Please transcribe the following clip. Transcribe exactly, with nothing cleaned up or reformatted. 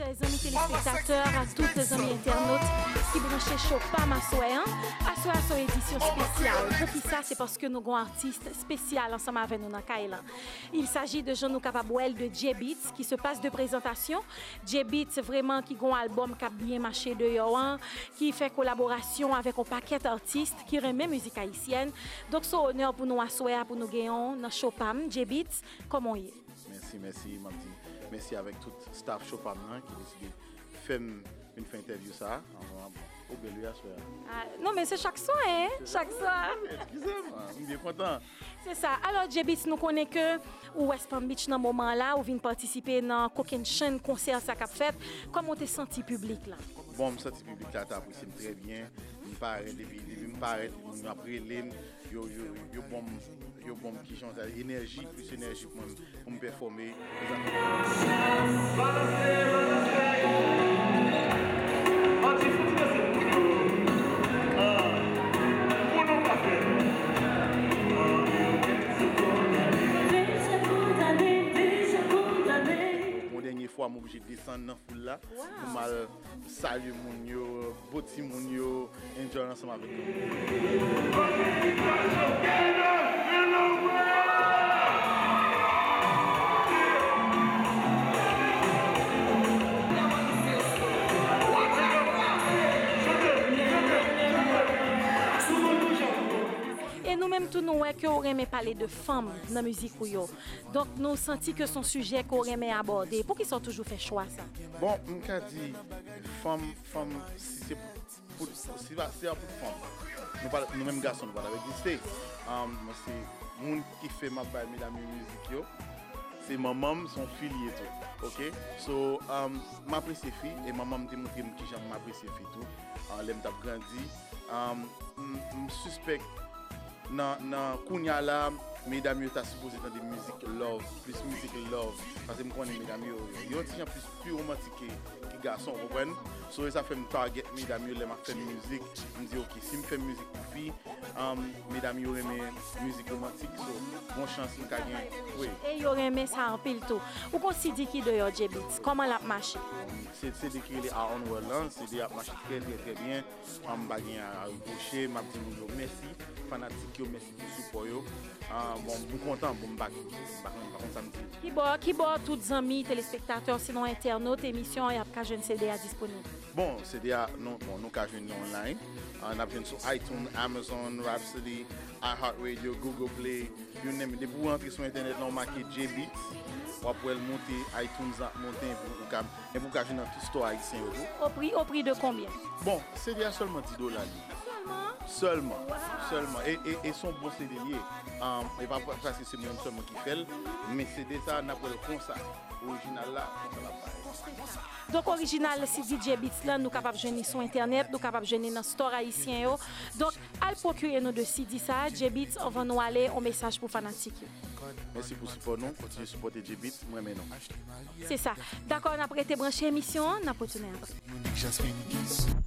Zanmi telespektatè, ak tout zanmi entènot ki branche Chopam aswè an, aswè a se yon edisyon espesyal. Poukisa? Se paske nou gen yon atis espesyal ansanm avè nou nan kay lan. Il s'agit de, jan nou kapab wè l, de J-Beatz, ki se pase de prezantasyon. J-Beatz, vrèman, ki gen yon albòm k ap byen mache deyò an, ki fè kolaborasyon avèk yon pakèt atis ki renmen mizik ayisyèn. Donk, se yon onè pou nou aswè a, pou nou genyen w nan Chopam. J-Beatz, kòman w ye? Mèsi, mèsi, m ap di mèsi avèk tout staff Chopam nan ki deside fè m vin fè entèvyou sa a. Ou bèl wi aswè a. Ah, non, men se chak swa, hein, chak swa. Eskize m, m byen kontan. Se sa. Alò, J-Beatz, nou konnen ke ou West Palm Beach nan moman an la, ou vin patisipe nan kokennchenn konsè sa k ap fèt. Kòman w te santi piblik la? Bon, m santi piblik la te apresye m trè byen. M parèt, depi, depi m parèt, moun yo ap rele m, yo, yo, yo ban m, yo ban m, kijan sa, enèji, plis enèji pou mwen, pou m pèfòme. Yon dènye fwa, m oblije desann nan foul la pou m al salye moun yo, bo timoun yo, enjoy ansanm avèk nou. E nou menm tou, nou wè ke w renmen pale de fanm nan mizik ou yo. Donk, nou santi ke se yon sijè ke w renmen abòde. Poukisa w toujou fè chwa sa? Bon, m ka di, fanm, fanm, si se pou, pou, si pa, si se pa pou fanm, nou pa, nou menm gason, nou pa t ap egziste. Um, se moun ki fè m ap bay medam yo mizik yo. Se manman m, se yon fi l ye tou. Oke? So, um, m apresye fi, e manman m te montre m kijan m apresye fi tou. Ah, lè m t ap grandi, um, m, m sispèk nan, nan kounya la, medam yo ta sipoze tande mizik love, plis mizik love. Paske m konnen medam yo, yo yon ti jan plis, pi womantik ke, ke gason, w konprann? So, e sa fè m target medam yo lè m ap fè mizik. M di, oke, si m fè mizik pou fi, um, medam yo renmen mizik womantik, so, bon chans m ka gen, wi. E yo renmen sa anpil tou. Ou gon C D ki deyò, J-Beatz, kòman l ap mache? Se, se C D ki rele Our Own World lan, C D ap mache trè, trè, trè byen. Ah, m pa gen a repwoche, m ap di moun yo mèsi, fanatik yo, mèsi pou sipò yo. Ah, bon, m kontan, bon, m pa, m pa konn, m pa konn sa m di. Kibò, kibò tout zanmi, telespektatè, sinon entènot emisyon an, y ap ka jwenn C D a disponib? Bon, C D a, nou, bon, nou ka jwenn li online. Ah, n ap jwenn sou iTunes, Amazon, Rhapsody, iHeartRadio, Google Play, you name it. Depi w rantre sou entènèt lan, w make J-Beatz, w ap wè l monte, iTunes ap monte, epi ou ka, epi ou ka jwenn nan tout store ayisyen yo tou. Au prix, au prix de combien? Bon, C D a sèlman dis dola li. Sèlman? Sèlman. Wow. Sèlman. E, e, e se yon bon C D li ye. Um, e pa pa- paske se mwen menm sèlman ki fè l, men C D sa, n ap wè l konsa. Orijinal la, konsa l ap parèt. Donk, orijinal C D J-Beatz lan, nou kapab jwenn li sou entènèt, nou kapab jwenn li nan store ayisyen yo. Donk, al pwokire nou de C D sa, J-Beatz, anvan nou ale, yon mesaj pou fanatik yo. Mèsi pou sipò nou, kontinye sipòte J-Beatz, m renmen nou. Se sa. Dakò, n ap rete branche emisyon an, n ap retounen apre. Monique Jasmine.